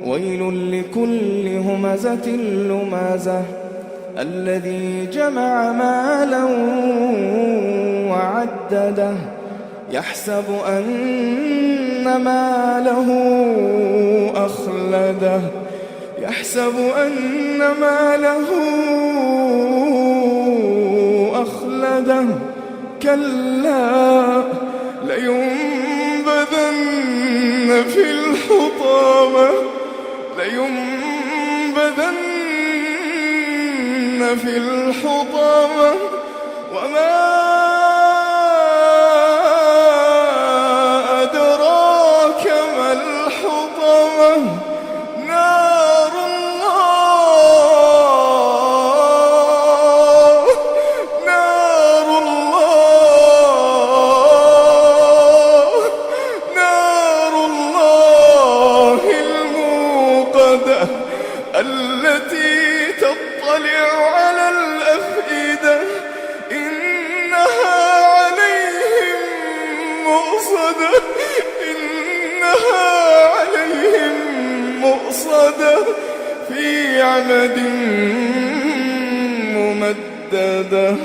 ويل لكل همزة لمزة الذي جمع مالا وعدده يحسب أن ماله أخلده يحسب أن ماله أخلده كلا لينبذن في الحطامة لينبذن في الحطامة وما أدراك ما الحطمة نار الله نار الله نار الله الموقدة التي تطلع على الأفئدة إنها عليهم مؤصدة إنها عليهم مؤصدة في عمد ممددة.